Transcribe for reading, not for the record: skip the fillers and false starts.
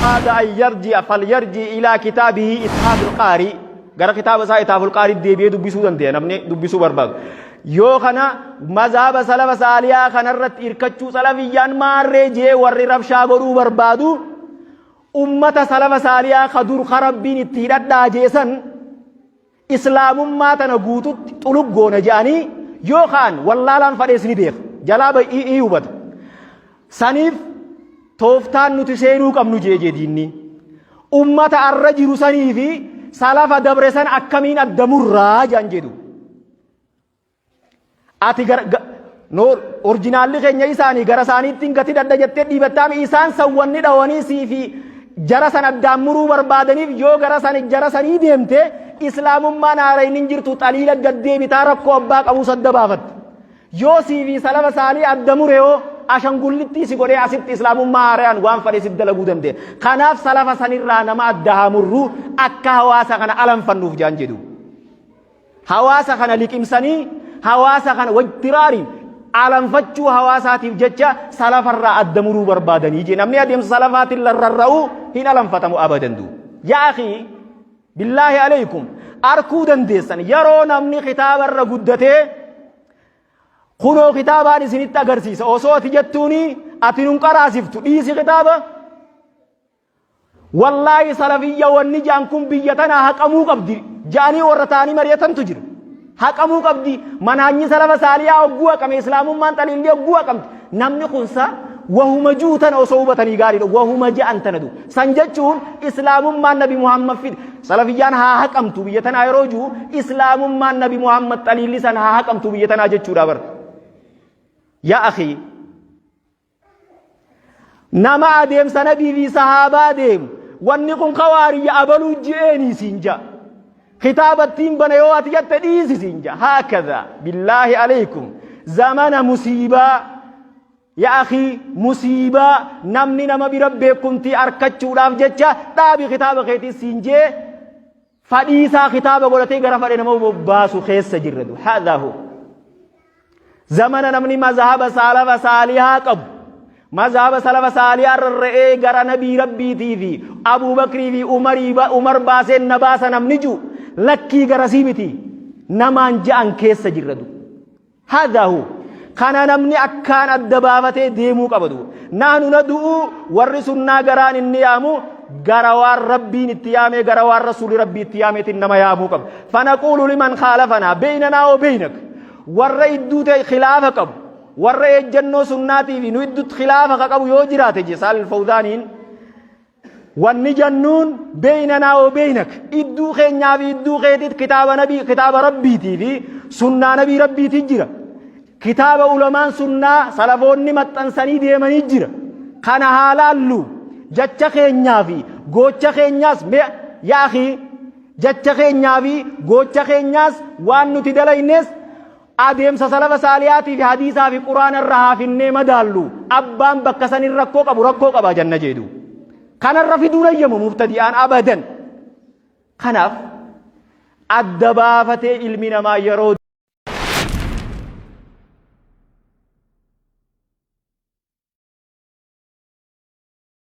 Araada an yarji'a falyarji ilaa kitaabihi Ithaafil Qaarii, gara kitaaba isaa Ithaaful Qaarii deebi'ee dubbisuu dandeenya namni dubbisuu barbaadu. Yoo kana mazhaba salafa saaliyaa kanarratti hirkachuu salafiyyaan maarree jee warri rabshaa godhuu barbaadu, ummata salafa saaliyaa ka dur ka Rabbiin itti hidhadhaa jeesan Islaamummaa tana guututti xulub goona je'anii yoo ka'an, wallaalaan fadhees ni beeka. Jalaa bay'ii hubata. Saniif tooftaan nuti seenuu qabnu jee jee diinni. Ummata arra jiru sanii fi salafa dabre san akkamiin adda murraa je'an jedhu. Ati gara no orjinaalli keenya isaanii gara isaaniitti gati dhadha jettee dhiibattaami, isaan sawwanni dhawanii sii fi jara san addaan muruu barbaadaniif, yoo gara san jara sanii deemte islaamummaan haarayin hin jirtu, xaliila gad deebitaa, rakkoo abbaa qabuu sadda baafatte. Yoo sii fi salafa saalii adda mure hoo, ashangullittii si godhee asitti islaamummaa haarayaan waan fadhe si dalaguu danda'e. Kanaaf salafa sanirraa nama adda haa murru, akka hawaasa kana alanfannuuf jaan jedhu. Hawaasa kana liqimsanii hawaasa kana wajtiraariin alanfachuu hawaasaatiif jecha salafarraa adda muruu barbaadanii jee. Namni adeemsa salafaatiin larrarra'uu hin alanfatamu abadan du. Yaa akii, billaahi alaykum, arkuu dandeessan yeroo namni kitaabarra guddatee kunoo kitaabaan isinitti agarsiisa osoo ati jettuuni, ati nun qaraasiftu, dhiisi kitaaba. Wallaahi salafiyya wanni ja'an kun biyya tanaa haqamuu qabdi ja'anii warra ta'anii mari'atantu jira. Haqamuu qabdi, manhaajni salafa saaliyaa hogguu haqame, islaamummaan xaliilli hogguu haqamti. Namni kun sa wahuma ji'u tana osoo hubatanii gaariidha. Wahuma ja'an tana du. San jechuun islaamummaan Nabi Muhammad fide. Salafiyyaan haa haqamtu biyya tanaa yeroo ji'u, islaamummaan Nabi Muhammad xaliilli san haa haqamtu biyya tanaa jechuudha bara. Yaa akhii, nama adeemsa nabii fi sahaabaa deemu wanni kun kawaariyya abaluu je'eenii siin ja'a. Kitaabattiin bana yoo ati jette, dhiisi siin ja'a. Haakadha, billaahi alaykum, zamana musiibaa, yaa akhii, musiibaa namni nama bira beekumtii arkachuudhaaf jecha dhaabi kitaaba keetii siin jee fadhiisaa kitaaba godhatee gara fadhe nama bobbaasu keessa jirra du. Haadhaa hoo. Zamana namni mazhaba salafa saalihaa qabu, mazhaba salafa saalihaa rarra'ee gara nabii rabbiitii fi Abuubakrii fi Umarii Umar baaseen na baasa namni jiru, lakkii garasii miti namaan ja'an keessa jirra du. Haadhaa hoo. Kana namni akkaan adda baafatee deemuu qabatu. Nahnu nadu'u, warri sunnaa garaan inni yaamu gara waan Rabbiin itti yaamee, gara waan Rasuulli Rabbii itti yaameetiin nama yaamuu qaba. Fanaquulu liman khaalafanaa beeynanaa oo beeynak. Warra idduu ta'e khilaafa qabu, warra ejjennoo sunnaatii fi nu idduutti khilaafa ka qabu yoo jiraate je Saalil Fawzaaniin, wanni jennuun beeynanaa oo beeynak, idduu keenyaa fi idduu keetiit kitaaba nabii, kitaaba Rabbiitii fi sunnaa nabii Rabbiitii jira. Kitaaba ulamaan sunnaa salafoonni maxxansanii deemanii jira. Kana haa laallu, jecha keenyaa fi gocha keenyaas mee, yaa akhii, jecha keenyaa fi gocha keenyaas waan nuti dalaynes adeemsa salafa saalihaatii fi hadiisaa fi quraana irra haa finnee madaallu, abbaan bakka sanin rakkoo qabu rakkoo qaba janna jedhu. Kanarra fiduun ayyamu mubtadi'aan abadan. Kanaaf adda baafatee ilmi namaa yeroo